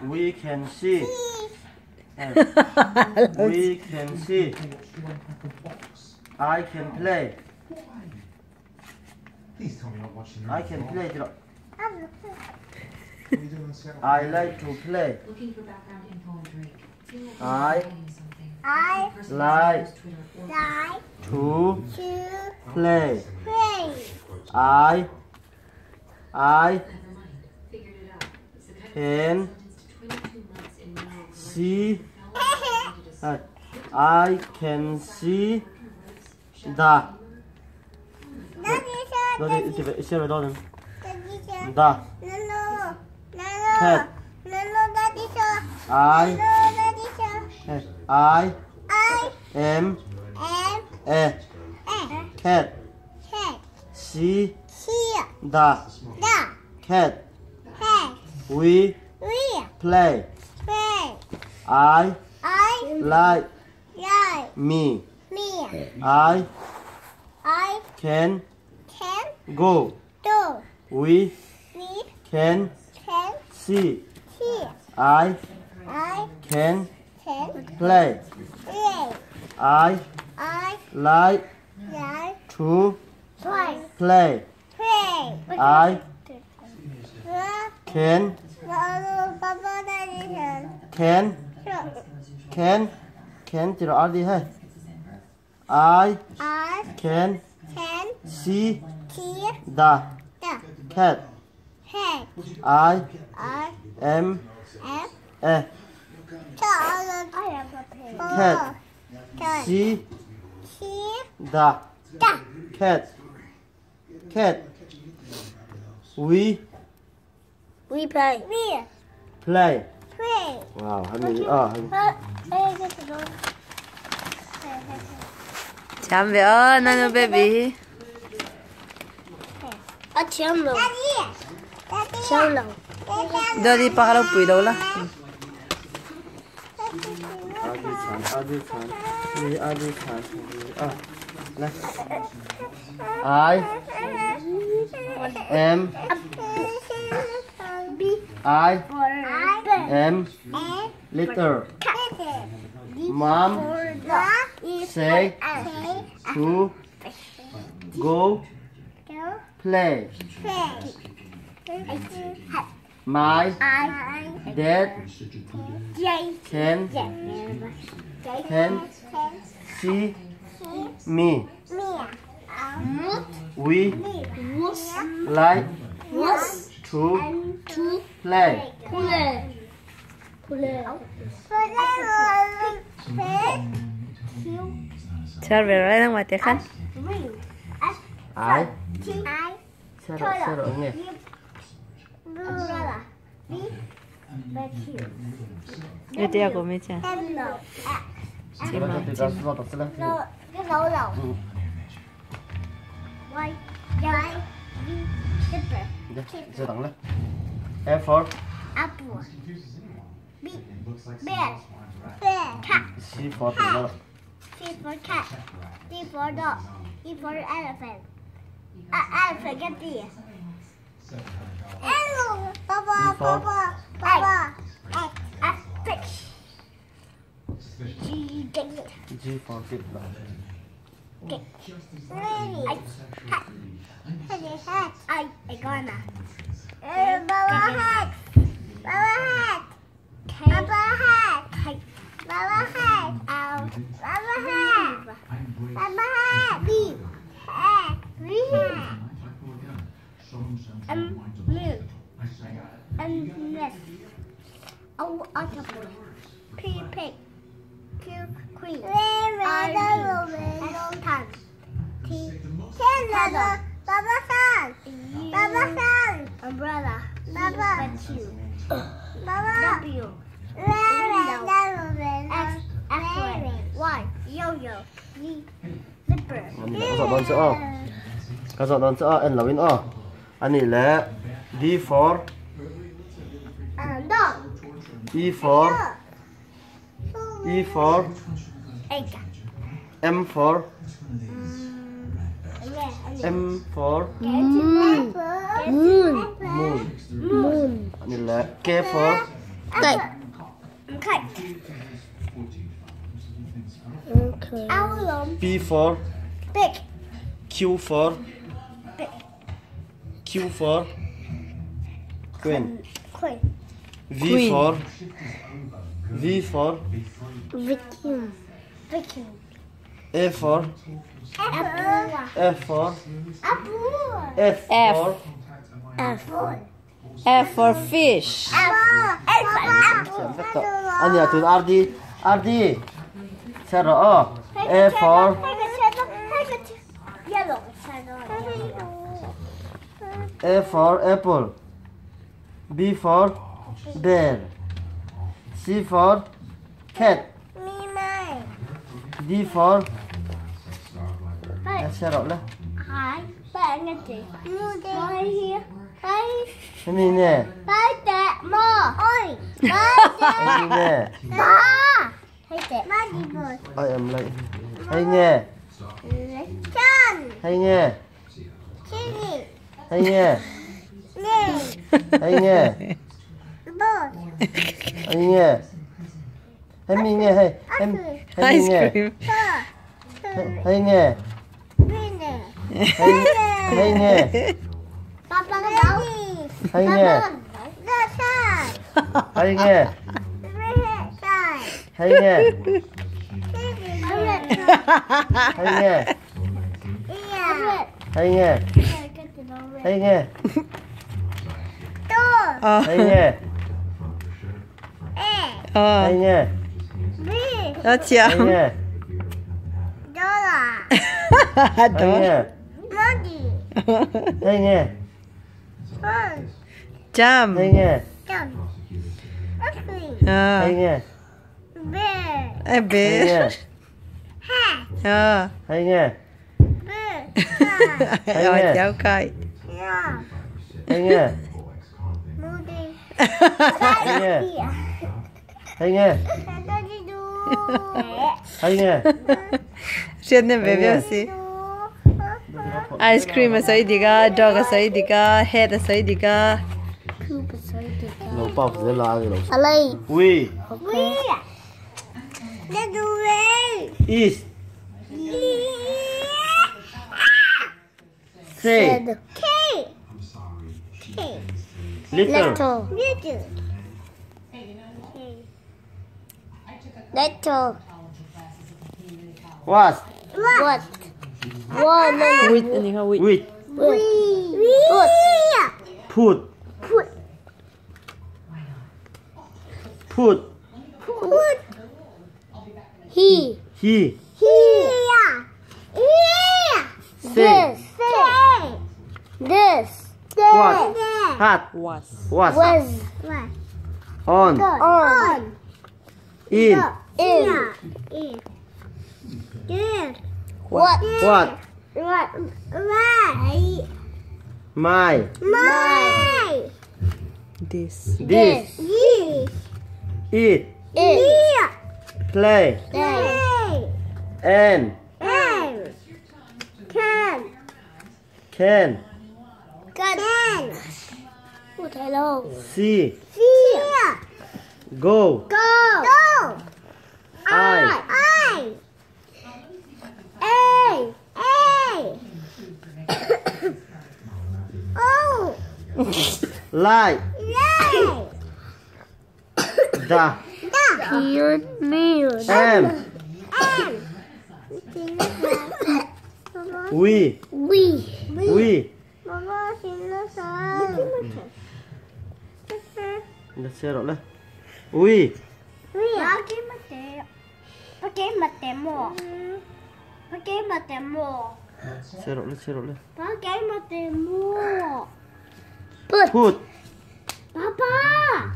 We can see. We can see. I can play. I can play tih rawh. I like to play. I like to play. I I can see I can see the the cat. I I am a cat. See the cat. We play. I like me. I can go. We can see. I can play. I like to play. I can can can can thì rõ đi hay. I can see the cat. I am a cat. See the cat. Cat. We play. Play. Wow, 20 Chạm về ơ, nano baby. Daddy pakalo pui đâu la. I am I am little. Mom say to go play. My dad can see me. We like to play. Char về rồi đang ngoài tiệc khăn. I nghe. Cái tiêu của mình chả. A for apple. B bear. Bear. Cat. C for dog. C for cat. D for dog. E for elephant. Elephant get B. Hello, Baba, Baba, Baba. F fish. G gate. G for gate. Gate. I cat. Hat. I iguana. Baba hat. Baba hat. Baba hat. Baba hat. Baba hat. Baba hat. B. A. B. M. Moon. M. S. O. Octopus. P. Pig. Q. Queen. R. S. Tan. T. Turtle. Baba san. Baba san. Umbrella. Baba. Q. Baba. W. X. X. Y. Yo-yo. Z. Zipper. Các dọn đón chữ N là win o. Anh ấy là D for dog. E for E for egg. M for M for moon. Moon. Moon. Anh ấy là K for Kite. Kite. Okay. P for Big. Q for Big. Q for Queen. Queen. V Queen. for V for Viking. Viking. A for Apple. F for Apple. F F. for F. F for fish. Apple. Apple. Ania tun RD RD Xe rõ A for Yellow. A for apple, B for bear, C for cat, Me my. D for Xe rõ lên. Hai. Ba nghe chị. Ba here. Ba. Cái gì nè? Ba tệ mò. Ôi. Ba Cái tệ. gì nè? Ba. Hay tệ. Ba đi bò. Ôi em lại. Hay nghe, Chân. hay nghe, Chili. hay nghe, Nè. hay nghe, Bò. hay nghe. Hay mi nghe hay hay hay mi Ice nghe. cream. Ba. Hay nghe, Winner. hay hay nghe, Ba ba đâu? hay nghe, hay nghe, hay nghe, hay nghe, hay nghe, hay nghe, Ờ. hay nghe, Ờ. hay nghe, Nó hay chiều. nghe, hay Đó. nghe, hay nghe, Jump. hay nghe, Ờ. hay nghe, Ê hay bé. nghe, Ờ. hay nghe, Rồi cháu coi. hay nghe, hay nghe, hay nghe, hay nghe. Chuyện này bé bé gì? Ice cream ở sấy đi cả, dog ở sấy đi cả, head ở sấy đi cả. Lẩu bọc dưới lá rồi lẩu. Alay. We is say K. K. little Little. Little. what What? One. With anh không with. with We. Put. put Put. put Put. He. he He. Yeah. say This. This. what hat Was. was Was. on On. in In. In. What? what What? Why? my My. This. this This. it It. play Play. and And. Can. can Can. see See. go Go. Go. I I. A. A. O. like Yay. the Da. M M. we We. we Mama, xin lỗi. xe rồi lên we xe rồi lên xe rồi lên Put. put Papa.